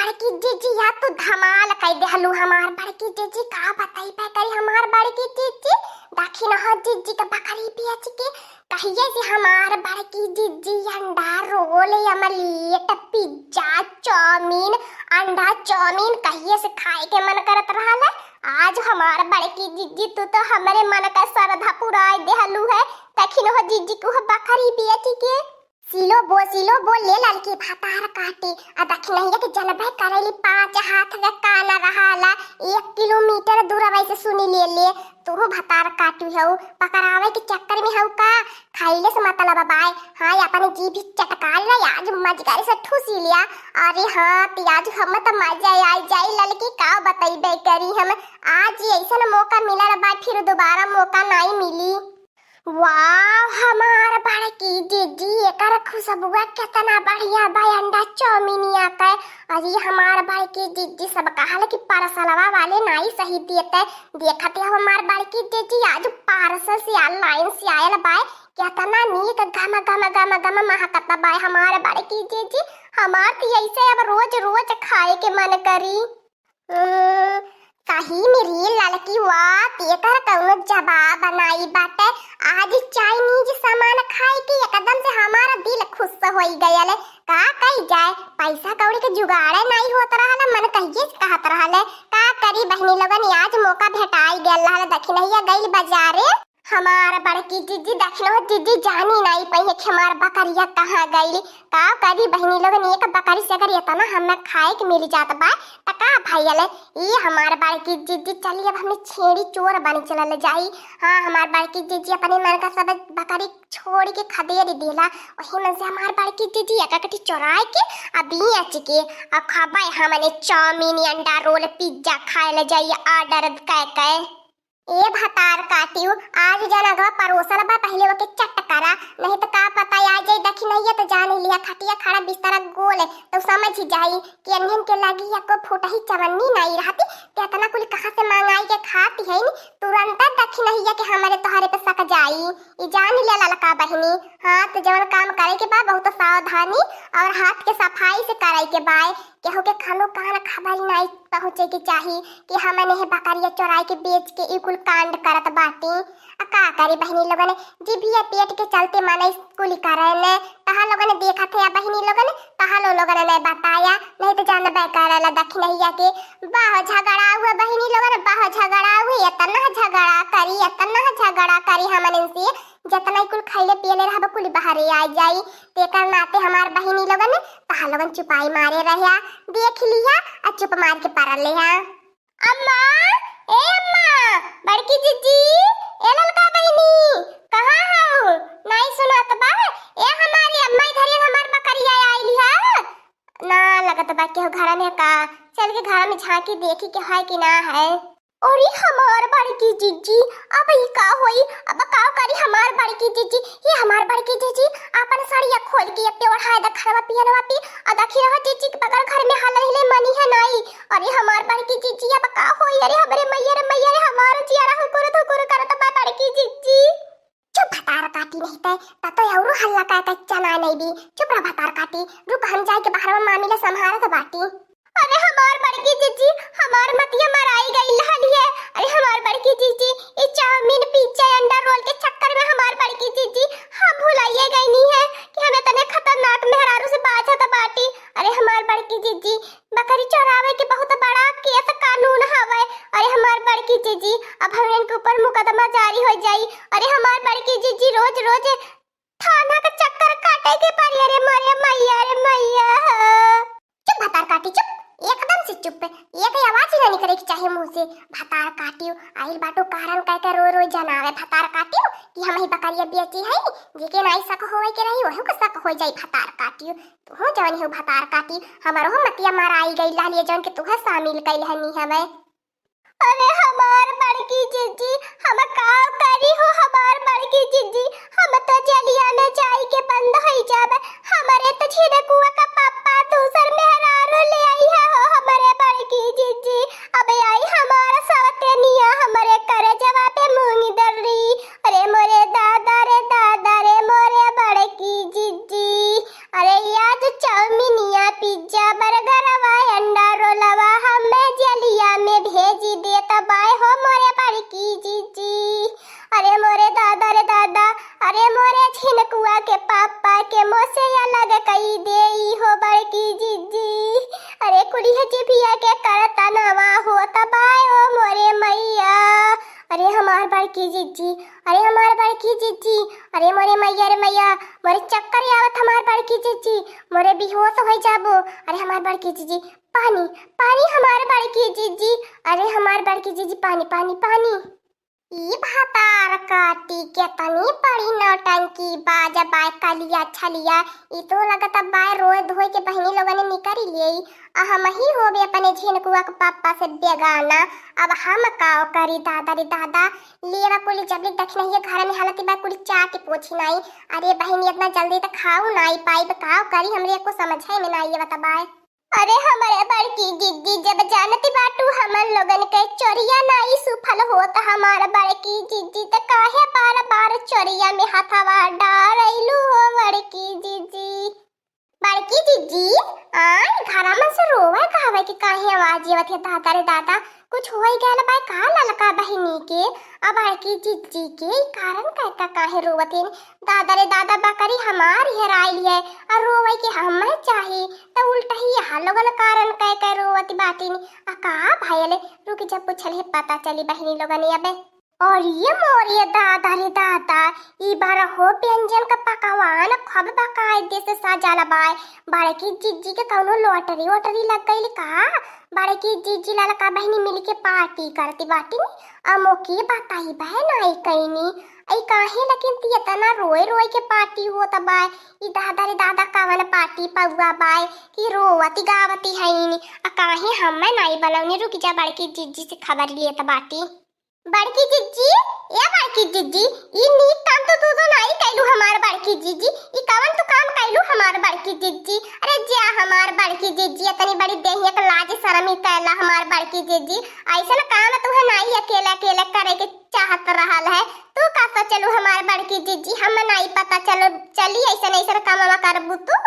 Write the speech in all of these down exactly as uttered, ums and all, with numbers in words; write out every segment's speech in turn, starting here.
बड़की जिज्जी, या तू धमाल कइ देहलू हमार बड़की जिज्जी, का बतइबे करी हमार बड़की जिज्जी। दखिनहो जिज्जी के बकरी बेच के कहिए से हमार बड़की जिज्जी अंडा रोल, omelette, pizza, चाउमीन, अंडा चाउमीन कहिए से खाए के मन करत रहल है। आज हमार बड़की जिज्जी, तू तो हमरे मन का सरधा पुराए देहलू है। दखिनहो जिज्जी के उह बकरी बेच के। सिलो बो, सिलो बो, ले ललकी भतार काटी। आ दखिनहिया के जनबे करेली पाँच हाथ के कान रहाला, एक किलोमीटर दूर वैसे सुनी ले ले। तू भतार काटी हऊ, पकड़ावे के चक्कर में हऊ का? खइले से मतलब बाय। हाँ, अपन जीभ चटका ले, आज मजगारी से ठूसी लिया। अरे हाँ, ती आज हम त मजा आई जाई ललकी, का बतइबे करी हम। आज ऐसन मौका मिलल बा, फिर दोबारा मौका नाई मिली। वाह, हमार बड़की जिज्जी, एकर खुशबुआ केतना बढ़िया बा अंडा चाउमीनिया के। अरे हमार बड़की जिज्जी, सब कहल कि पार्सलवा वाले नाई सही देते। देखते हो हमार बड़की जिज्जी, आज पार्सल से online से आयल बा, केतना नीक गम गम गम गम महकत बा हमार बड़की जिज्जी। हमार त ऐसे अब रोज रोज खाए के मन करी। उम्म, सही में रे ललकी, वाह, तेकर कउनो जवाब नाई बाटे। आज Chinese सामान खाए के एकदम से हमार दिल खुश होई गयल। का कई जाए, पैसा कौड़ी के जुगाड़े नाई होत रहल, मन कहिए से कहत रहल। का करी बहिनी लोगन, आज मौका भेटाई गयल रहल, दखिनहिया गइल बाजारे। हमार बड़की जिज्जी, दखिनहो जिज्जी जानी नाई पइहे कि हमार बकरिया कहाँ गइल। का करी बहिनी लोगन, एक बकरी से अगर एतना हमें खाए के मिल जात बा, त का भइल? ई हमार बड़की जिज्जी, चली अब हमनी छेड़ी चोर बनी चलल जाई। हाँ, हमार बड़की जिज्जी अपने मन का सब बकरी छोड़ के खदेड़ देला। वही मन से हमार बड़की जिज्जी एक एकठी चोराए के आ बेच के आ खाबे हमने चाउमीन, अंडा रोल, पिज्जा खाए ले जाई order कै के। ए भतार काटियो, आज जन अगवा परोसल बा, पहिले ओके चट करा, नहीं त का पता आ जाई दखिनहिया त जान लिया, खटिया खड़ा बिस्तरा गोल, तो समझ ही जाई कि अन्हन के लगी या को फूटही चवन्नी नाई रहती, ते इतना कुल कहाँ से मंगाई के खाती है नी, तुरंत दखिनहिया के हमरे तोहरे पे सक जाई। ई जान लिया ललका बहिनी, हाँ, तो जवन काम करे के बा बहुत सावधानी और हाथ के सफाई से करे के बा। केहू के खानो कान खबर नाई पहुँचे के चाही कि हमन एह बकरिया चोराई के बेच के ई कुल कांड करत बाटी। आ का करी बहिनी लोगन, जिभिया पेट के चलते मनई कुली करे ने। तहा लोगन देखत है बहिनी लोगन, तहा लो लोगन ने बताया, नहीं तो जानबे करला दखिनहिया के। बाह झगड़ा हुआ बहिनी लोगन, बाह झगड़ा हुआ, इतना झगड़ा करी, इतना झगड़ा करी हमन से, जतना कुल खैले पियले रहब कुल बाहरे आ जाई। तेकर नाते हमार बहिनी लोगन, तहा लोगन चुपाई मारे रह्या, देख लिया आ चुप मार के परल रह्या। अम्मा, ए अम्मा, बड़की जिज्जी, ए ललका बहिनी, कहाँ हऊ? नाई सुनात बा? ए हमारी अम्मा, इधर ये हमार बकरिया आइली है। ना लगत बा केहू घर में का, चल के घर में झांकी देखी के है कि ना है। अरे हमार बड़की जिज्जी, अब ई का होई? अब का करी हमार बड़की जिज्जी? ये हमार बड़की जिज्जी, आपन साड़िया खोल के अपने ओढ़ाए द खरवा पियनवा पी, आ दखिनहो जिज्जी के बगल घर में हल हिले मनी है नाई। अरे हमार बड़की जिज्जी, अब का होई? अरे हमरे मैया रे मैया रे, हमार जिया हुकुर धुकुर करत बा बड़की जिज्जी। चुप भतार काटी, नहीं ते, त तो औरो हल्ला का कच्चा ना नहीं भी। चुप रह भतार काटी, रुक हम जाए के बाहर में मामिला संभारत बाटी। अरे हमार बड़की जिज्जी, हमार मतिया मराई गई हलिए। अरे हमार बड़की जिज्जी, ई चाउमीन, पिज्जा, अंडा रोल के चक्कर में हमार बड़की जिज्जी, हम भुलाइए गई नहीं है कि हमें तने खतरनाक मेहरारू से बाझत बाटी। अरे हमार बड़की जिज्जी, बकरी चोरावे के बहुत बड़ा केस कानून हवे। अरे हमार बड़की जिज्जी, अब हमन के ऊपर मुकदमा जारी हो जाई। अरे हमार बड़की जिज्जी, रोज रोज थाना के चक्कर काटे के पड़ी। अरे मोरे मैया रे मैया। चुप भतार काटी, चुप, एकदम से चुप। एक आवाज ही ना निकले के चाहे मुंह से। भतार काटियो, आइल बाटो कारण कह के रो रो जनावे भतार काटियो कि हम ही बकरिया बेची है, जेके नाई शक होवे के रही, वही को शक हो जाई भतार काटियो। तू हो जवन हो भतार काटी, हमारो हो मतिया मराई गई लालिए जवन के तू है शामिल कैल हनी हमें। अरे हमार बड़की जिज्जी, हम का करी हो हमार बड़की जिज्जी, हम तो जलिया में जाई के बंद होई जाब। हमरे तो छिनकुआ का पापा दूसर मेहरारू ले आई है हो हमरे बड़की जिज्जी। अब आई हमार सवतनिया हमरे करे जवा पे मूंगी दर्री। अरे मोरे दादा रे दादा रे मोरे बड़की जिज्जी। अरे या जो चाउमीनिया पिज्जा बर्गर वा अंडा जिज्जी, अरे हमार बड़की जिज्जी, अरे मोरे मैया रे मैया, मोरे चक्कर आवत हमार बड़की जिज्जी, मोरे बेहोश होइ जाबो। अरे हमार बड़की जिज्जी, पानी, पानी हमार बड़की जिज्जी, अरे हमार बड़की जिज्जी, पानी, पानी, पानी। ई भतार काटी केतनी बड़ी नौटंकी बाज बाय कलिया छलिया। ई तो लगत बाय रोए धोए के बहिनी लोगन निकरी लेई। आ हमही होबे अपने झिनकुआ के पापा से बेगाना। अब हम काव करी दादा रे दादा। लेवा कुली जबली दखिनहिया घर में हालत बा कुली चाटी पोछी नाई। अरे बहिनी इतना जल्दी त खाऊ नाई पाइब काव करी हमरे एको समझे में नाई आवत बाय। अरे हमरे बड़की जिज्जी जब जानती बाटू हमन लोगन के चोरिया नाई सुफल होत हमार बड़की जिज्जी त काहे बार बार चोरिया में हथवा डारैलू हो बड़की जिज्जी। बड़की जिज्जी, आय घरा में से रोवे कहवे के काहे आवाज आवत है दादा रे दादा। कुछ होई गयल बा का ललका बहिनी के? अब बड़की जिज्जी के ई कारण कहता काहे रोवत है? दादा रे दादा बकरी हमार हेराइल है और रोवे के हमें चाही त उल्टा ही यहाँ लोगन कारण कह के रोवत बाटिन। आ का भयल? रुक जब पूछल है पता चली बहिनी लोगन अबे। और ये मोरे दादा रे दादा, ई बार हो व्यंजन का पकवान खूब बकायदे से सजाल बाय। बड़की जिज्जी के कौनो लॉटरी वॉटरी लग गइल का? बड़की जिज्जी ललका बहिनी मिल के पार्टी करती बाटिन। अमो के बताई बहन आई कैनी। आई काहे लेकिन ती इतना रोए रोए के पार्टी होत बाय? ई दादा रे दादा कवन पार्टी पौआ बाय कि रोवती गावती हईन? आ काहे हमें नाई बलौनी? रुक जा बड़की जिज्जी से खबर लेत बाटी। बड़की जिज्जी, ए बड़की जिज्जी, ई नीक काम तो तू तो नाई कैलू हमार बड़की जिज्जी। ई कवन तू काम कैलू हमार बड़की जिज्जी? अरे जा हमार बड़की जिज्जी, इतनी बड़ी देहिया के लाज शरम ही कैला हमार बड़की जिज्जी। ऐसन काम तुहे नाई अकेले अकेले करे के चाहत रहल है। तू का सोचलू हमार बड़की जिज्जी, हम नाई पता चलो चली ऐसन ऐसन काम करबू तू?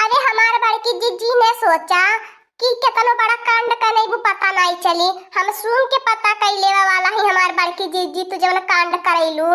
अरे हमार बड़की जिज्जी ने सोचा कि केतनो बड़ा कांड कनैबू पता नाई चली। हम सुन के पता कई लेवे वाला ही हमार बड़की जिज्जी तू जवन कांड करैलू।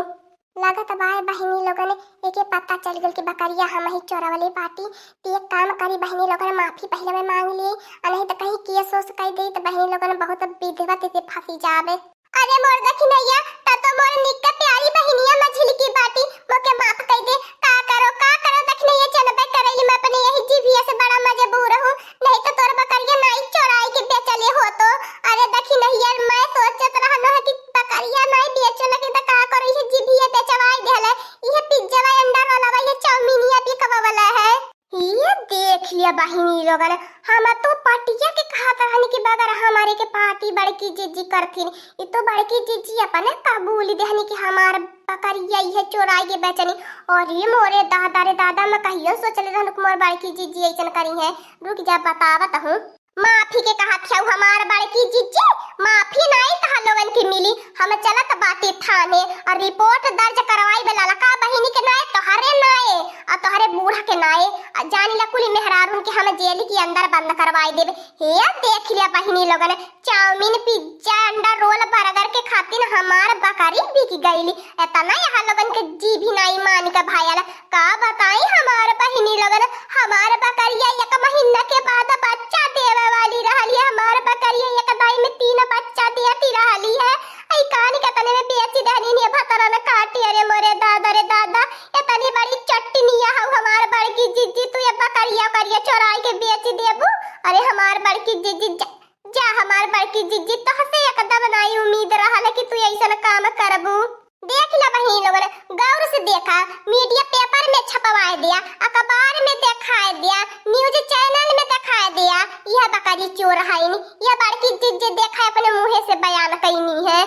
लगत बाय बहिनी लोगन एके पता चल गल कि बकरिया हम ही चोरवले बाटी। त एक काम करी बहिनी लोगन माफी पहले में मांग ली, आ नहीं त कहीं केस ओस कई दे त बहिनी लोगन बहुत विधवत से फंसी जाबे। अरे मोर दखिनैया, त तो मोर निक्का प्यारी बहिनिया मझिलकी बाटी, मोके माफ कई दे। का करो, का करो दखिनैया, जनबे करैली मैं अपने यही जीभिया से बड़ा मजबूर हूँ, नहीं तो तोर बकरिया नाई चोराई के बेचले हो तो। अरे दखिनैया, मैं सोचत रहनो है कि बकरिया नाई बेचो लगे त का करो, ये जीभिया बेचवाई देले, ये पिज्जा अंडा रोलवा, ये चाउमीनिया बिकवा वाला है। ये देख लिया बहिनी लोगन, हम तो पटिया के कहत रहनी कि बगर हमारे के पार्टी बड़की जिज्जी करथिन, ये तो बड़की जिज्जी अपने कबूल देहनी कि हमार बकरिया ये चोराई के बेचनी। और ये मोरे दादा रे दादा, मैं कहियो सोचले रहन कि मोर बड़की जिज्जी ऐसन करी है। रुक जा बतावत हूँ। माफी के कहत हऊ हमार बड़की जिज्जी, माफी नाई तहार लोगन के मिली। हम चलत बाटी थाने और रिपोर्ट दर्ज करवाई बे ललका बहिनी के नाए, तोहरे नाए और तोहरे बूढ़ा के नाए। आ जान ला कुली मेहरारून के हम जेल के अंदर बंद करवाई देबे। हे देख लिया बहिनी लोगन, चाउमीन, पिज्जा, अंडा रोल, बर्गर के खातिर हमार बकरी बिक गईली। इतना यहाँ लोगन के जीभी नाई मान के भायल। का बताई हमार बहिनी लोगन, हमार बकरिया एक महीना के बाद बच्चा देवे वाली रहली। हमार बकरिया एक दाई में तीन बच्चा देती रहली है। आई कान के तने में बेच देहनी ने भतरन काटी। अरे मोरे दादा रे दादा, इतनी बड़ी चटनिया हऊ हमार बड़की जिज्जी, तू ये बकरिया करिया चोराई के बेच देबू? अरे हमार बड़की जिज्जी जा, जा हमार बड़की जिज्जी, तोहसे एकदम नाई उम्मीद रहल कि तू ऐसन काम करबू। देख ला बहिनी लोगन, गौर से देखा, मीडिया पेपर में छपवाए दिया, अखबार में देखाए दिया, न्यूज चैनल में देखाए दिया, यह बकरी चोर हईन। यह बड़की जिज्जी देखा अपने मुँहे से बयान कैनी है।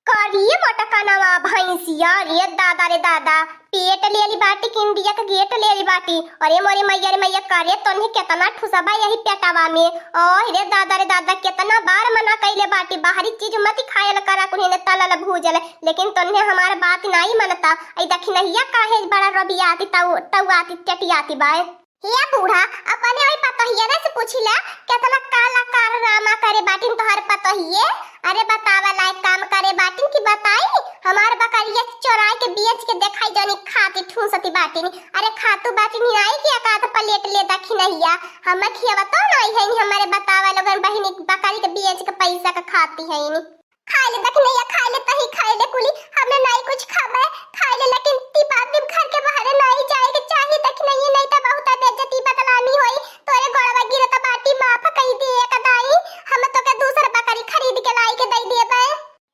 करिए मोटकनवा भैंसिया, रे दादा रे दादा, पेट लेली बाटी कि इंडिया के गेट लेली बाटी। अरे मोरी मैया रे मैया, करे तोन्हे केतना ठुसबा यही पेटवा में। ओह रे दादा रे दादा, केतना बार मना कैले बाटी, बाहरी चीज मत खायल करा, कुन्हे ने तलल भूजल, लेकिन तोन्हे हमार बात नाई मनता। आई दखिनहिया काहे बड़ा रबियाती, तौ-, तौआती, चटियाती बाय। हे बूढ़ा, अपने ओई पतोहियरे से पूछी ला, केतना काला कारनामा करे बाटिन तोहर पतोहिये? अरे बतावे लायक काम करे बाटिन कि बताई? हमार बकरिया चोराई के बेच के देखाई जौनी खाती ठूसती बाटिन। अरे खातू बाटिन नाई कि एकाध प्लेट ले दखिनहिया। हमें खियावतो नाई है, हमारे बतावे लोगन बहिनी बकरी के बेच के पैसा के खाती है। खाइ ले दखिनैया, खाइ ले तही, खाइ ले कुली, हमने नाई कुछ खाबे, खाइ ले, लेकिन ती बात दिन घर के बाहरे नाई जाए के चाही दखिनैया, नहीं तो बहुत बेइज्जती बदनामी होई। तोरे गोड़वा गिरत बाटी, माफ कई दे एक दाई, हम तोके दूसर बकरी खरीद के लाई के दई देबे।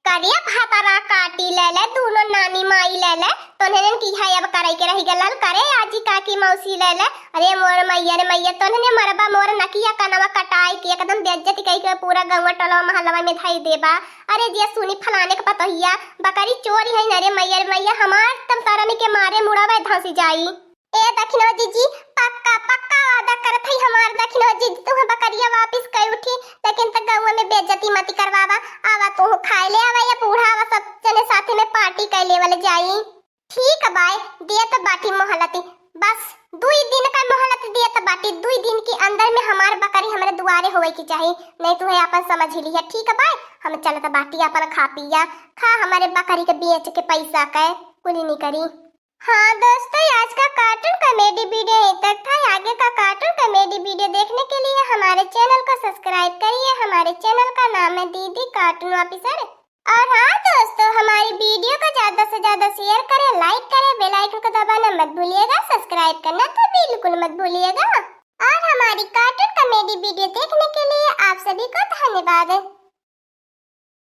करे भतरा काटी ले ले, दूनो नानी माई ले ले, तोन्हन की है अब करे के रही गलल, करे आजी काकी मौसी ले ले। अरे मोर मैया रे मैया, तोन्हन मरबा मोर नकिया कनवा कटाई के एकदम बेइज्जती कई के पूरा गौवा टोलवा महलवा में धई देबा। अरे जे सुनी फलाने के पतोहिया बकरी चोरी है न रे मैया रे मैया, हमार तम तरन के मारे मुड़ावे धंसी जाई। ए दखिनो जीजी, पक्का, पक्का वादा करत हई हमार दखिनो जीजी, तुहे बकरिया वापिस कई उठी, लेकिन त गौवा में बेइज्जती मती करवावा। आवा तुहु खाइ ले आवा या बूढ़ा आवा, सब जने साथे में पार्टी कइ लेवल जाई। ठीक बाय, दियत बाटी मोहलती, बस दुई दिन का मोहलत दियत बाटी, दुई दिन के अंदर में हमार बकरी हमरे दुआरे होवे के चाही, नहीं तुहे आपन समझ ही लिहा। ठीक बाय, हम चलत बाटी आपन खा पिया, खा हमरे बकरी के बेच के पैसा के कुली निकरी। हाँ दोस्तों, आज का कार्टून कॉमेडी वीडियो यहीं तक था। आगे का कार्टून कॉमेडी वीडियो देखने के लिए हमारे चैनल को सब्सक्राइब करिए। हमारे चैनल का नाम है दीदी कार्टून ऑफिसर। और हाँ दोस्तों, हमारी वीडियो को ज्यादा से ज्यादा शेयर करें, लाइक करें, बेल आइकन को दबाना मत भूलिएगा, सब्सक्राइब करना तो बिल्कुल मत भूलिएगा। और हमारी कार्टून कॉमेडी वीडियो देखने के लिए आप सभी को धन्यवाद।